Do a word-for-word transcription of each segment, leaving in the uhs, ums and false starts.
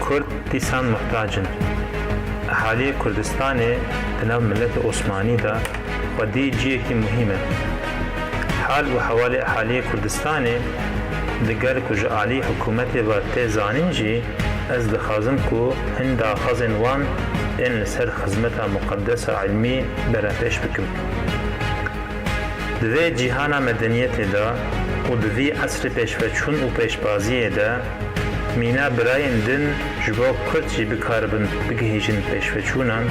Kurd dîsan muhtac in. Ehaliyê Kurdistanê di nav miletê Osmanî de xwedî ciyekî muhîm e. Hal û hewalê ehaliyê Kurdistanê digel ku ji alî hikûmetê ve tê zanîn jî, ez dixwazim ku hin daxwazên wan ên li ser xizmeta muqedesa ilmî berepêş bikim. Di vê cîhana medeniyetê de û di vî esrê pêşveçûn û pêşbaziyê de, mîna birayên din ji bo Kurd jî bikaribin bigihîjin pêşveçûnan,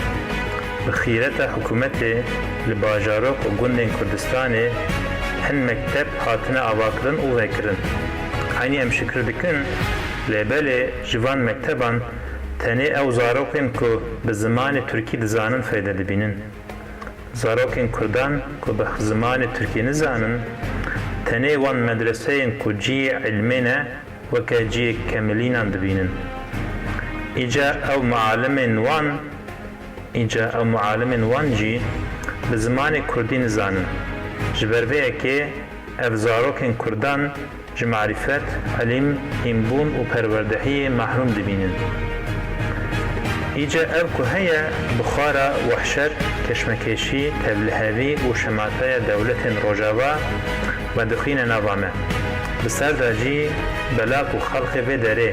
bi xîreta hikûmetê li bajarok û gundên Kurdistanê hin mekteb hatine avakirin û vekirin. Eynî em şikir dikin, lê belê ji van mekteban tenê ew zarokên ku bi zimanê Tirkî dizanin feyde dibînin. Zarokên Kurdan ku bi zimanê Tirkî nizanin, tenê wan medreseyên ku cihê ilmê ne, weke cihê kemilînan dibînin. Îca ew mualimên wan, îca ew mualimên wan jî bi zimanê Kurdî nizanin. Ji ber vê yekê ev zarokên Kurdan ji marîfet, ilm, hînbûn û perwerdehiyê mehrûm dibînin. Îca ev ku heye, bi xwe re wehşet, keşmekêşî, tevlihevî û şemataya dewletên Rojava vedixîne nava me. Bi ser de jî bela ku xelkê vê derê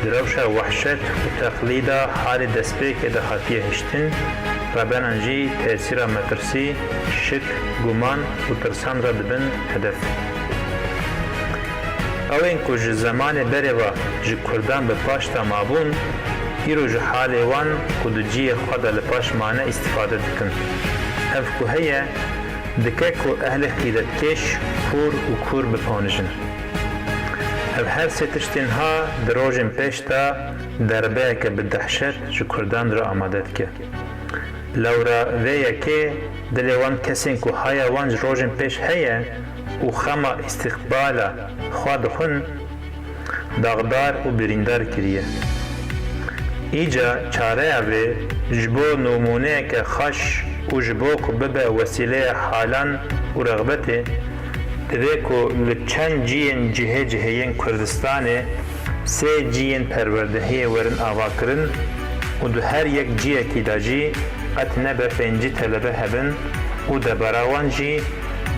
di rewşa wehşet û teqlîda halê destpêkê de hatiye hiştin, rebenan jî tesîra metirsî, şik, guman û tirsan re dibin hedef. Ewên ku ji zemanê berê ve ji Kurdan bi paş de mabûn, îro ji halê wan ku di cihê xwe de li paş mane îstîfade dikin. Ev ku heye, dike ku ehlê xîretkêş kûr û kûr biponijin. Ev her sê tiştên ha di rojên pêş de derbeyeke bi dehşet ji Kurdan re amade dike. Lewra vê yekê dilê wan kesên ku haya wan ji rojên pêş heye û xema îstîqbala xwe dixwin, daxdar û birîndar kiriye. Îca çareya vê ji bo nimûneyeke xweş û ji bo ku bibe wesîleya halan û rexbetê, divê ku li çend ciyên cihê cihê yên Kurdistanê sê ciyên perwerdehiyê werin avakirin û di her yek ciyekî de jî qet nebe pêncî telebe hebin û debara wan jî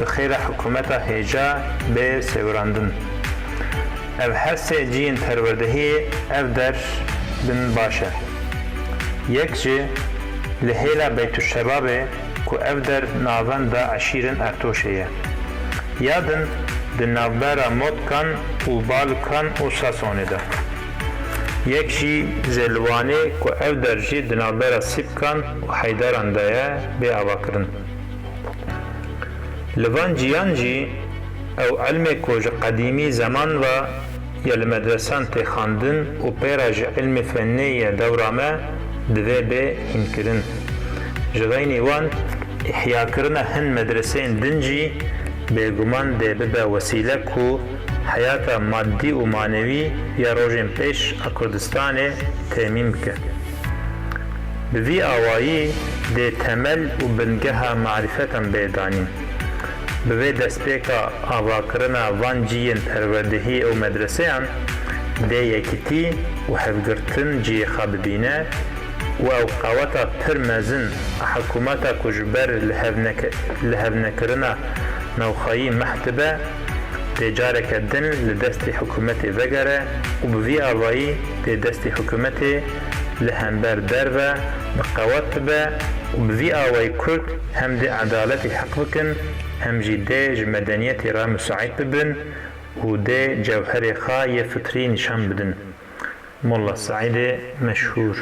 bi xêra hikûmeta hêja bê sêwirandin. Ev her sê ciyên perwerdehiyê ev der bin baş e. Yek jî li hêla Beytuşşebabê ku ev der navenda eşîrên Ertoşê ye. Ya din di navbera Motkan û Balukan û Sasonê de. Yek jî Zêliwanê ku ev der jî di navbera Sîpkan û Heydaran de ye bê avakirin. Li van ciyan jî ew ilmê ku ji qedîmî zeman ve ye li medresan tê xwendin û pê re ji ilmê fennê ye dewra me, divê bê hînkirin. Ji xeynî wan, îhyakirina hin medreseyên din jî bêguman dê bibe wesîle ku heyata madî û manewî ya rojên pêş a Kurdistanê temîn bike. Bi vî awayî dê temel û bingeha marîfetan bê danîn. Bi vê destpêka avakirina van ciyên perwerdehiyê û medreseyan dê yekîtî û hevgirtin cihê xwe bibîne û ew qeweta pir mezin a hikûmeta ku ji ber lihevneke-, lihevnekirina navxweyî meh dibe, dê careke din li destê hikûmetê vegere û bi vî awayî dê destê hikûmetê li hember derve bi qewet bibe û bi vî awayî Kurd hem dê edaletê heq bikin, hem jî dê ji medeniyetê re musaîd bibin û dê cewherê xwe yê fitrî nîşan bidin. Molla Seîdê meşhûr.